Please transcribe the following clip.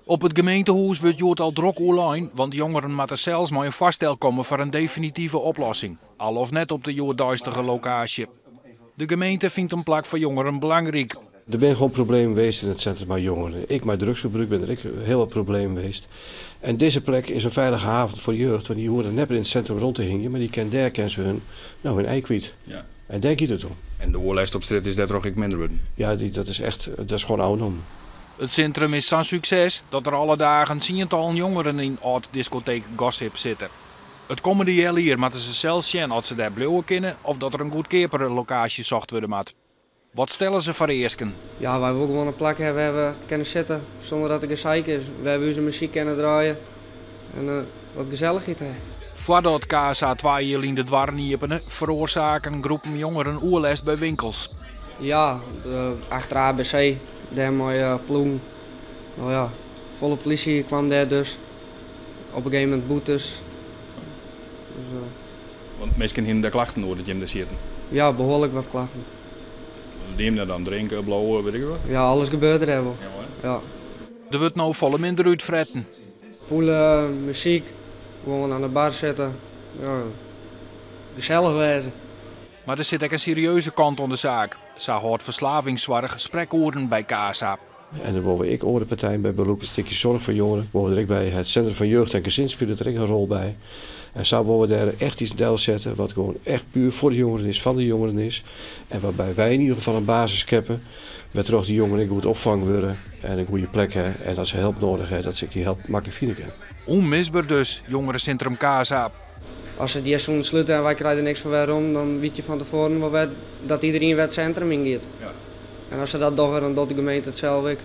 Op it gemeentehûs wurdt hjoed al drok oerlein, want jongeren moatte sels mei in foarstel komme foar in definitive oplossing, al of net op de hjoeddeistige lokaasje. De gemeente fynt in plak foar jongeren belangryk. Der binne gewoan problemen west yn it sintrum mei jongeren. Ek mei drugsgebrûk binne der ek hiel wat problemen west. En dizze plek is in feilige haven foar jeugd, want dy hoege net mear yn it sintrum rûn te hingjen, mar dy kin dêr kin se hun, no, hun ei kwyt. En dêr giet it om. En de oerlêst op strjitte is dêrtroch ek minder wurden? Ja, dat is echt, dat is gewoan ôfnommen. It sintrum is sa'n sukses dat der alle dagen tsientallen jongeren yn âld-diskoteek Gossip sitte. It kommende healjier moatte se sels sjen oft se dêr bliuwe kinne of dat der in goedkeapere lokaasje socht wurde moat. Wat stelle se foar easken? Ja, wy wolle gewoan in plak hawwe wêr't we kinne sitte sûnder dat der geseik is. Wêr't we ús muzyk kinne draaie en wat gesellichheid hawwe. Foardat Casa twa jier lyn de doarren iepene, feroarsaken groepen jongeren oerlêst by winkels. Ja, achter ABC, dêr mei ploegen. No ja, folle polysje kwam dêr dus. Op in gegeven momint boetes. Dus. Want minsken hiene dêr klachten oer dat jim dêr sieten? Ja, behoarlik wat klachten. Wat dienen jim dêr dan? Drinke, blowen, wit ik wat? Ja, alles gebeurt der wol. Ja. Der wurdt no folle minder útfretten. Pûle, muzyk, gewoan oan de bar sitte. Ja, gesellich wêze. Mar der sit ek in serieuze kant oan de saak. Sa hâldt ferslavingssoarch sprekoeren by Casa. En dan wolle we ek oare partijen by belûke. In stikje soarch foar jongeren wolle we der ek by. It Sintrum fan Jeugd en Gesin spilet der ek in rol by. En sa wolle we dêr echt iets delsette wat gewoan echt puer foar de jongeren is, fan de jongeren is. En wêrby wy yn ieder gefal in basis skeppe wêrtroch dy jongeren ek goed opfongen wurde en in goede plek ha. En as se help nedich ha, dat se ek dy help maklik fine kinne. Ûnmisber dus, jongeresintrum Casa. As se it hjir soene slute en wy krije der niks foar werom, dan wit je fan tefoaren wol wer dat iderien wer it sintrum yn giet. En as se dat dogge, dan docht de gemeente it sels ek.